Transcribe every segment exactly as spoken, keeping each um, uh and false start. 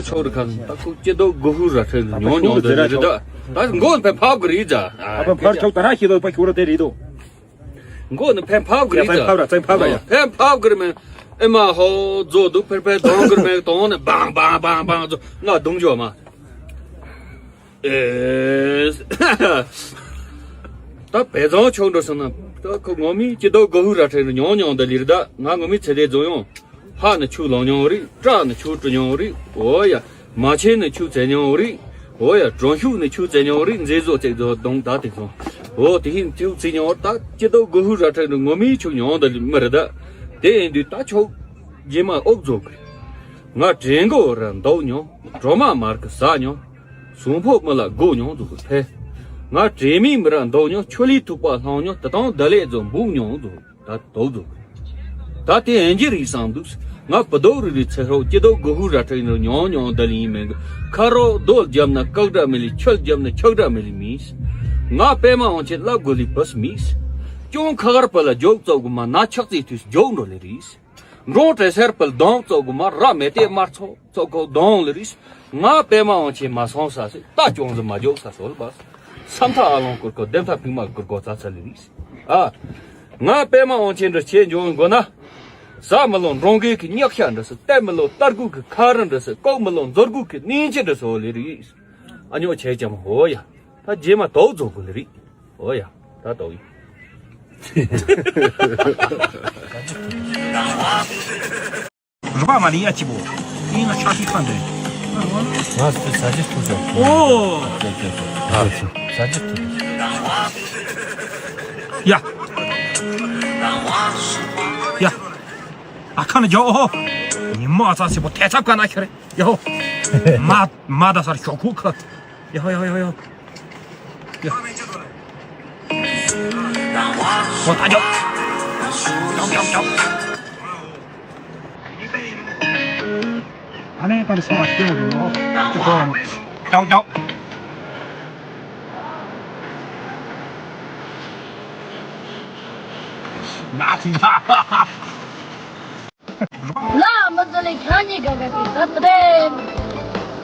ཆོག་རི་ཁ་ད་ཁུ་ཅི་དོ་གུ་ཧུ་ར་ཁྲེ་ཉོ་ཉོ་དེ་རེད་ད། ད་མགོ་ནི་ཕན་ཕབ་གི་རེད་ད། ཨ་ཕ་ཕར་ཆོག་ད་ར་ཤི་དོ་ཕ་ཁུ་ར་དེ་རེད་དོ། མགོ་ནི་ཕན་ཕབ་གི་རེད་ད། ཕབ་ར་ཙན་ཕབ་ར་ཡ། ཕན་ཕབ་གི་རེད་མེད། ཨེ་མ་ཧོ་ཛོ་དུ་ཕེར་ཕེར་དོང་གི་རེད་མེད་དོང་ནི་བང་བང་བང་བང་ཛོ་ང་དུང་ཇོ་མ། ཨེ། ད་བལ་བཟང་ཆོག་འགྲོ་སོང་ན། ད་ཁོ་ངོ་མི་ཅི་དོ་གོ་ཧུ་ར་ཁྲེ་རུ་ཉོང་ཉོང་ད་ལིར་ད་ང་ངོ་མི་ཚེ་དེ་རྫོང་ཡོང་། ཧ་ནི་ཆུ་ལོང་ཉོང་རི་བྲག་ནི་ཆུ་དྲི་ཉོང་རི་འོ་ཡ། མ་ཆེན་ནི་ཆུ་ཚེ་ཉོང་རི་འོ་ཡ། གྲོང་ཤུག་ནི་ཆུ་ཚེ་ཉོང་རི་མཛེས་བཟོ་ཚེ་བཟོ་གདོང་ད་དེ་སོང་། འོ་དེ་ཧིན་ཆུ་ཚེ་ཉོང་ད་ཅི་དོ་གོ་ཧུ་ར་ཁྲེ་རུ་ངོ་མི་ཆུ་ཉོང་ད་ལི་མི་རི་ད། དེ་ཡིན་དུས་ད་ཆོག་རྗེས་མ་ཨོག་རྫོགས་གི། ང་དྲན་གོ་ར་འདོག་མྱོང་། གྲོ་མ་མར་གི་ཟ་མྱོང་། གཟུགས་ཕོ་མི་ལ་སྒོ་མྱོང་འཛུགས་གི་ཕེ། ང་དྲན་མིན་མི་ར་འདོག་མྱོང་། ཆོ་ལི་ཐུག་པ་ལྷང་མྱོང་། ད་དང་ད་ལེ་ཛོ་འབུག་མྱོང་འཛུགས་ད་དོག་འཛུགས་གི། ད་དེ་ཨེན་ཇི་རིག་སང་འདུག་ང་བུ་དོག་རི་རི་ཚེ་ཧྲོག་སྐྱི་དོག་གུ་ཧུ་ར་ཁྲ་ཡིན་རུ་མྱོང་མྱོང་ད་ལི་ཡིན་མེད་གི། ཁ་རོག་རྡོལ་རྒྱབ་ན་ཀག་སྒྲ་མི་ལི་ཆོལ་རྒྱབ་ན་ཆག་སྒྲ་མི་ལི་མིས། ང་པད་མ་འོང་ཆེ་ལབ་དགོས་ལི་བུས་མིས། ཅུང་ཁ་ཁར་བུ་ལ་འཇོག་བཙོག་གི་མ་ན་ཆག་ཙི་དུས་འཇོག་འགྲོ་ལི་རིས། འབྲོང་བྲེ་སེར་པལ་གདོང་བཙོག་གི་མ་ར་མེ་ཏེ་དམར་ཚོགས་བཙོག་གོ་གདོང་ལི་རིས། ང་པད་མ་འོང་ཆེ་མ་སོང་ས་སི་ད་ཅོང་ཟི་མ་འཇོག་ས་སོལ་བ། སམ་ཐ་ཨ་ལོང་ཀུར་གོ་ལྡེམ་ཐ་ཕིག་མ་ཀུར་གོ་ཙ་ཚ་ལི་རིས། ཨ། ང་པད་མ་འོང་ཆེ་འདྲི་ཆེ་འཇོང་གོ་ན། ཟ་མི་ལོ་འབྲོང་རྒས་ཀྱི་རྙོག་ཤ་འདྲི་སི་ལྟད་མི་ལོ་རྟ་རྒུད་ཀྱི་ཁ་རི་འདྲི་སི་ལྐོག་མི་ལོ་མཛོ་རྒུད་ཀྱི་སྙིང་རྗེ་འདྲི་སོ་ལི་རིས། ཨ་ཉོ་ཆེ་ཅམ་ཧོ་ཡ། ད་རྗེས་མ་དོག་རྫོགས་གོ་ལི་རིས། ཨོ་ཡ། ད་དོག་ཡིན། རུ་བ་མ་ལི་ཡ་ཅི་བོ། ཨིན་ན་ཆ་ཤི་ཁ་འདོན། ང་ཚོ་ཟ་རྒྱུ་ཐུག་སོང་། ཨོ། ཟ་རྒྱུ་ཐུག་ཡ། ཡ། ཨ་ཁ་ན་ཇོ་ཧོ། ཉི་མ་ཨ་ཚ་སི་བོ་ཐེ་ཚབ་ཀ་ན་ཁྱེར། ཡ་ཧོ། མ་མ་ད་སར་ཤོག་ཁུ་ཁ། ཡ་ཧོ་ཡ་ཧོ་ཡ་ཧོ་ཡ། ཧོ་ད་ཇོ། ཇོ་ཇོ་ཇོ། ཨ་ནེ་པར་སོང་བ་སྐྱོ་རུ། ཇོ་ཇོ། ན་ཅི་ད། ལ་མི་ཚོ་ལས་ཁྱང་ཉེ་ག་ག་དེ་ད་དེ་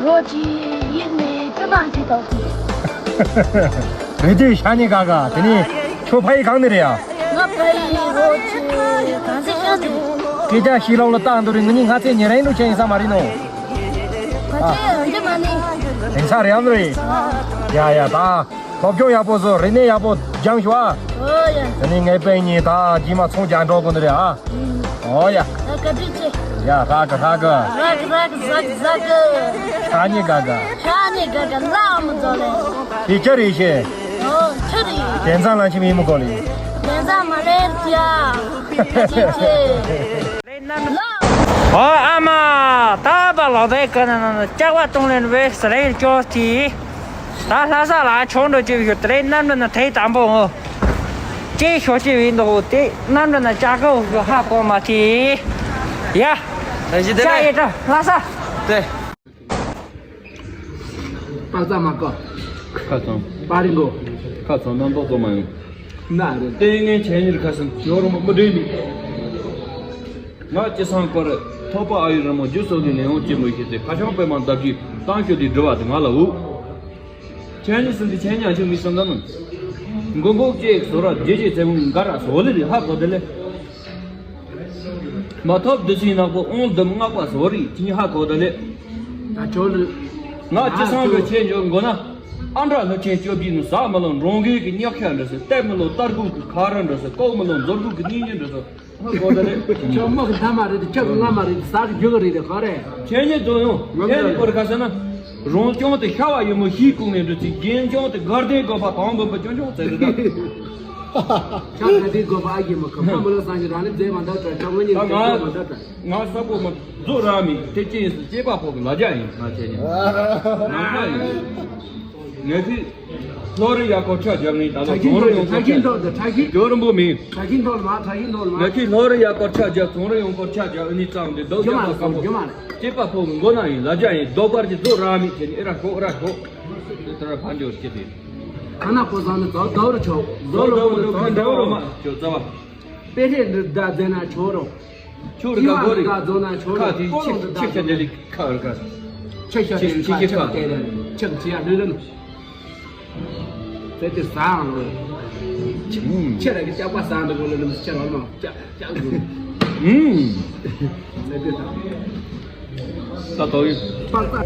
རོ་ཅི་ཡིན་ནི་ཅི་ན་ཅི་ད་སི། རེ་ཅི་ཤ་ཉེ་ག་ག་དེ་ནི་ཁྱོད་ཕ་ཡི་གང་ནི་རེད་ཡ། ང་ཕ་ཡི་རོ་ཅི་གང་ཟེར་ཤ་ཉེ། སྐད་ཆ་ཤི་ལོག་ལ་བཏང་འདུག་རེད། ང་གཉིས་ང་ཚེ་ཉེ་རིང་ལུགས་ཆེན་ཡིན་ས་མ་རེད་ནོ། ང་ཚེ་འདི་མ་ནི་དེང་སང་རེད་ཡ་ནི་རེད། ཡ་ཡ་ད། སློབ་སྦྱོང་ཡག་པོ་བཟོ། རིག་གནས་ཡག་པོ་སྦྱང་ཤོག་ཨ། ཨོ་ཡ། དེ་ནས་ངའི་སྤུན་གཉིས་ད་རྗེས་མ་ཚོང་རྒྱག་འགྲོ་དགོས་ནི་རེད་ཨ། ཨོ་ཡ། ད་བཀའ་དྲིན་ཆེ། ཡ་ཧྲ་གི་ཧྲ་གི། ར་གི་ར་གི་ཟ་གི་ཟ་གི། ཤ་ཉེ་ག་ག། ཤ་ཉེ་ག་ག་ལ་མི་ཚོ་ལས། དེ་ཅི་རེད་ཤེ། ཨོ་ཅི་རེད། དེང་སང་ལ་ཕྱི་མི་མི་གོ་ལེ། དེང་སང་མ་ལེར་ཅི་ཨ། བཀའ་དྲིན་ཆེ། ཨོ་ཨ་མ། ད་བ་ལོ་དེ་ཀ་ན་ན་ལྕགས་བ་གཏོང་ལེན་བེ་སི་རེད་ཅོ་ཅི། ད་ལྷ་ས་ལ་ཆོག་འགྲོ་ཅི་ཞུ་དེ་རེད་ནམ་འདྲ་ན་དེ་དང་པོ་ངོ་། ཅི་ཞོ་ཅི་བི་འདུག་དེ་ནམ་འདྲ་ན་ལྕགས་ཀ་ཧ་གོ་མ་ཅི། ཡ། ད་ཅི་དེ་ལྕགས་ཡེ་ཏྲ་ལྷ་ས། དེ། པགས་ཙ་མ་ཀ། ཁ་ཚང་། པ་རི་མགོ། ཁ་ཚང་ནམ་པོ་གོ་མ་ཡོང་། ན་རེ། ལྟས་ངན་ཆེ་ཉེར་ཁ་སང་ཇོ་རུ་མི་འདྲེ་མི། ང་ཅི་སང་སྐོར་ཐོག་པ་ཨ་ཡུ་ར་མོ་རྒྱུ་སོགས་ཀྱི་ལས་ཡོང་ཅི་མོ་ཞིག་སྟེ་ཁ་བྱང་པད་མ་འདབ་ཀྱི་གཏམ་ཤོད་དེ་འགྲོ་བ་དེ་ང་ལ་འུ། ཆེ་ཉེ་སང་དེ་ཆེ་ཉེ་ཨ་ཆུ་མི་སང་ད་ནམ། མགོ་མགོ་ཅེག་སོ་ར་རྒྱེ་ཅེ་ཚེ་མོ་འགའ་ར་སོ་ལེ་རི་ཧ་གོ་དེ་ལེ། མ་ཐོབ་འདི་ཚོའི་ནག་པོ་ཨོང་དུམ་སྔགས་པ་བཟོ་རིགས་ཅི་ཧ་གོ་ད་ལེ། ད་ཇོ་ལུ། ང་ཅི་སང་གི་ཆེ་འཇོག་མགོ་ན། ཨ་འདྲ་ལྷ་ཆེན་བཅོ་བརྒྱད་ནི་ཟ་མི་ལོ་འབྲོང་རྒན་གྱི་རྙོག་ཤ་འདྲ་སི་ལྟད་མི་ལོ་རྟ་རྒུད་ཀྱི་ཁ་ར་འདྲ་སི་ལྐོག་མི་ལོ་མཛོ་རྒུད་ཀྱི་སྙིང་རྗེ་འདྲ་སི་ཧ་གོ་ད་ལེ། ཁྱོད་མོ་གི་མཐའ་མ་རེད་དེ་ཁྱོད་ཀྱི་ལྔ་མ་རེད་དེ་ཟ་གི་རྒྱུ་གི་རེད་དེ་ག་རེད། ཆེ་ཉེ་རྫོགས་ཡོང་། ཆེ་ཉེ་སྐོར་ག་ཟེར་ན། རོང་ཅོང་དེ་ཤ་བ་ཡོད་མོ་ཤིས་ཀུང་ནས་འདྲ་ཚིག་རྒན་ཅོང་དེ་དགར་ལྡན་དགོས་པ་དང་བོན་པོ་ཅོང་ཅོང་ཟེར་གི་ད། ཆག་ག་དེ་དགོས་པ་ཨ་ཡིན་མ་ཁ་ཁ་མི་ལ་སང་ཞིག་རང་ནི་མཛེས་མ་འདྲ་དྲ་ཆག་མ་ཉིན་ད་ང་མ་འདྲ་དྲ། ང་ས་གོ་མ་རྫོགས་ར་མི་དེ་ཅི་ཡིན་སི་སྐྱེས་པ་ཕོ་གི་ལ་རྒྱ་ཡིན་ང་ཆེ་ཉེ། ནམ་ཁ་ཡིན། ངས་ཁི་ལྷོ་རི་ཡ་སྐོར་ཆ་རྒྱབ་ནི་ད་ལོ་ཁྲ་ཁྲིན་ཐོག་ལ་ཁྲ་ཁྲིན་ཐོག་ལ་ཁྲ་ཁྲིན། ཇོ་རིན་པོ་མིན། ཁྲ་ཁྲིན་ཐོག་ལ་མ་ཁྲ་ཁྲིན་ཐོག་ལ་མ། ངས་ཁི་ལྷོ་རི་ཡ་སྐོར་ཆ་རྒྱབ་ཚོང་རི་ཡོང་སྐོར་ཆ་རྒྱབ་ཨ་ནི་ཙང་དེ་རྡོ་རྒྱབ་པ་ཁ་ཕོ། སྐྱེས་པ་ཕོ་གི་མགོ་ན་ཡིན་ལ་རྒྱ་ཡིན་རྡོ་པར་གྱི་རྫོགས་ར་མི་ཁྱེད་ནི་ཨེ་ར་ཤོག་ཨེ་ར་ཤོག་དེ་ལྟར་ཕ་འཇོག་སྐྱེ་དེ། ཁ་ན་ཁོ་ཚང་ནི་རྫོགས་རྡོ་རུ་ཆོག་རྫོགས་རྡོ་རུ་ཁ་འདྲ་བ་མ་ཆོག་རྩ་བ། དཔེ་ཆ་འདི་བདག་མཛད་ན་ཆོག་རོགས། ཆུ་རི་ག་གོ་རི། ཁ་རྫོགས་ན་ཆོག་རོགས། ཁ་དེ་ཆིག་ཆིག་ཆ་དེ་ལི་ཁ་རི་ཁ། ཁྱེད་ཤ་རེ་ཁ་ཁྱེད་ཀྱི་ཁ་ཁྱེད་ཁྱེད་ཁྱེད་ཡ་ལུས་ལམ། ཚེ་འདི་བཟང་ལོ། ཁྱེད་ར་གི་སྐྱག་པ་བཟང་འདི་གོ་ལ་ལམ་ཁྱེད་ར་མ་སྐྱག་སྐྱག་དགོས། ཚེ་འདི་བཟང་། ད་དོ་ཡིན། པར་ཏ།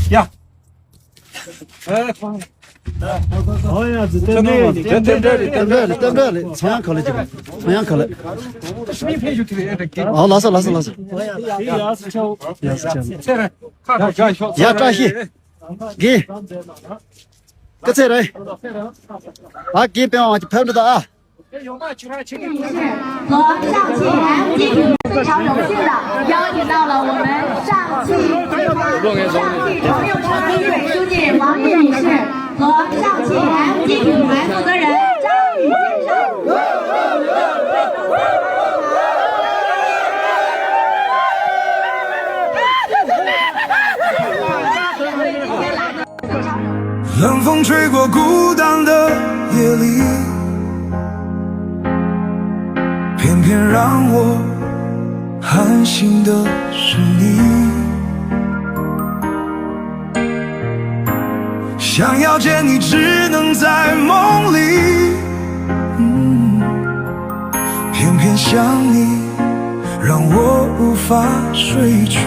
ཡ། ཨེ། ཁོང་། ཨོ་ཡ། ཏན་ཏན་རེད། ཏན་ཏན་རེད། ཏན་ཏན་རེད། ཚངས་དབྱངས་ཁ་ལ་ཅིག་ཚངས་དབྱངས་ཁ་ལ། ཨ། ལགས་སོ། ལགས་སོ། ལགས་སོ། ཡ། ཡ། བཀྲ་ཤིས། དགེ། སྐུ་ཚེ་རིང་། ཨ། དགེ་སྤེན་པ་ཕེབས་འགྲོ་ད་ཨ། 和上汽M D Q非常荣幸地邀请到了我们上汽集团上汽朋友车的书记王丽女士和上汽M D Q负责人张宇先生。 冷风吹过孤单的夜里，偏偏让我寒心的是你。想要见你，只能在梦里。嗯，偏偏想你，让我无法睡去。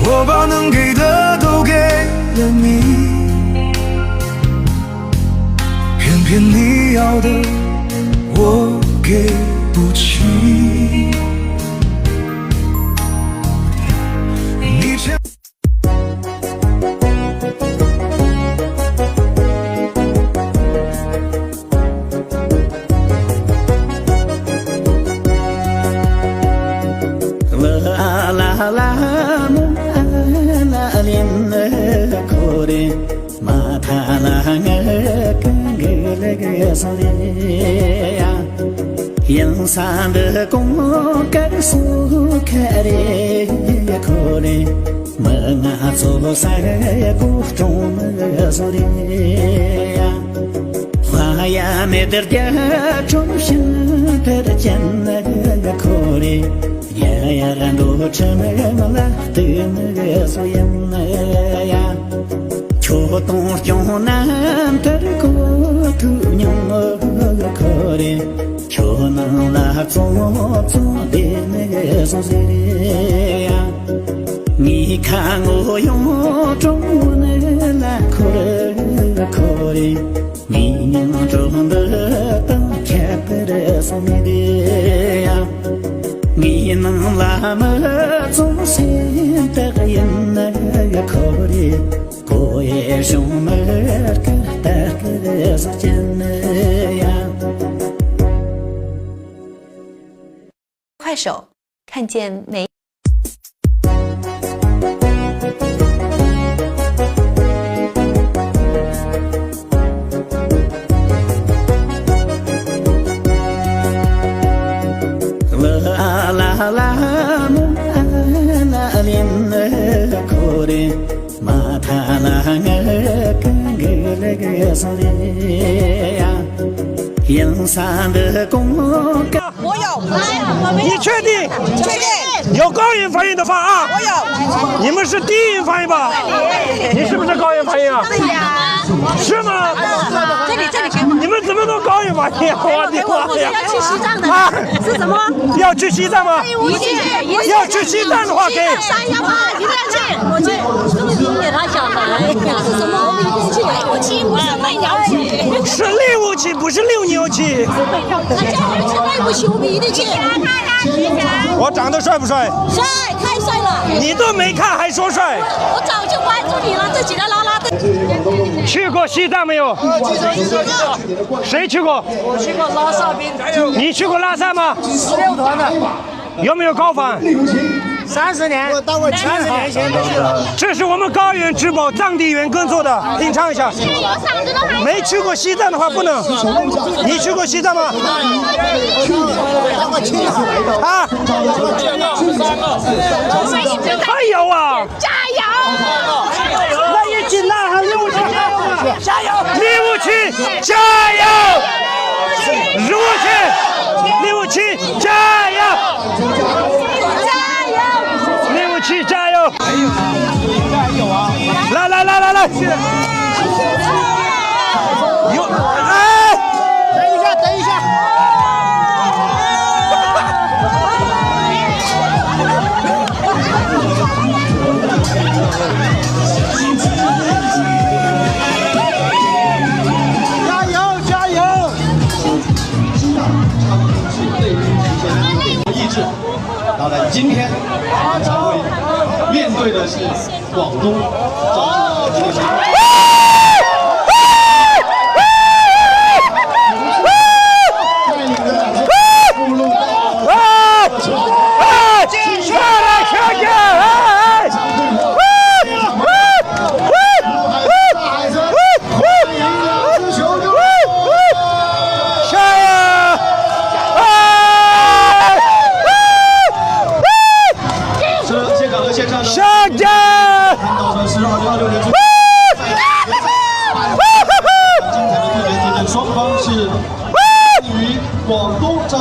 我把能给的都给了你，偏偏你要的我给不起。你欠 ཁྱོད་ནང་ལ་བཙོང་བཙོང་བསྡད་ནས་བཟོ་ཟེར་ཡ། ངའི་ཁ་ངོ་ཡོང་གྲོང་ནས་ལ་འཁོར་འཁོར། ངའི་མིང་གྲོང་འདི་དང་ཁྱད་པར་སོང་མེད་ཡ། ངའི་ནང་ལ་མི་བཙོང་སེམས་ཐག་ཡིན་ན་འཁོར། 快手，看见美。我有，你确定？确定。有高音发音的发啊？我有。你们是低音发音吧？你是不是高音发音啊？对呀。是吗？这里，这里给我。你们怎么这都高一把天，我的妈呀！要去西藏的，啊，是什么？要去西藏吗？一定一定要去西藏的话，可以。山要爬，一定要去。我去，你给他小孩，是什么？我们一定去。我去，不是卖鸟去。是六五七，不是六牛七。他叫我们去卖不起，我们一定去。我长得帅不帅？帅，太帅了！你都没看还说帅？我早就关注你了，这几条拉拉队。去过西藏没有？谁去过？我去过拉萨、边境，你去过拉萨吗？十六团的，有没有高反？三十年，三十年前就去了。这是我们高原之宝藏地原耕作的，品尝一下。没去过西藏的话不能。你去过西藏吗？啊？还有啊？加油！那一起呐喊六五七加油吧！加油！六五七加油！六五七，六五七加油！加油！六五七加油！来来来来来！有哎！等一下，等一下。加油，加油！意志。当然，今天我们将会面对的是广东肇事逃逸的情况。带领着部落到哎，下来，下去！哎！下呀！哎！是现场和线上的下去！看到的是二零二六年最精彩的对决，双方是来自于广东肇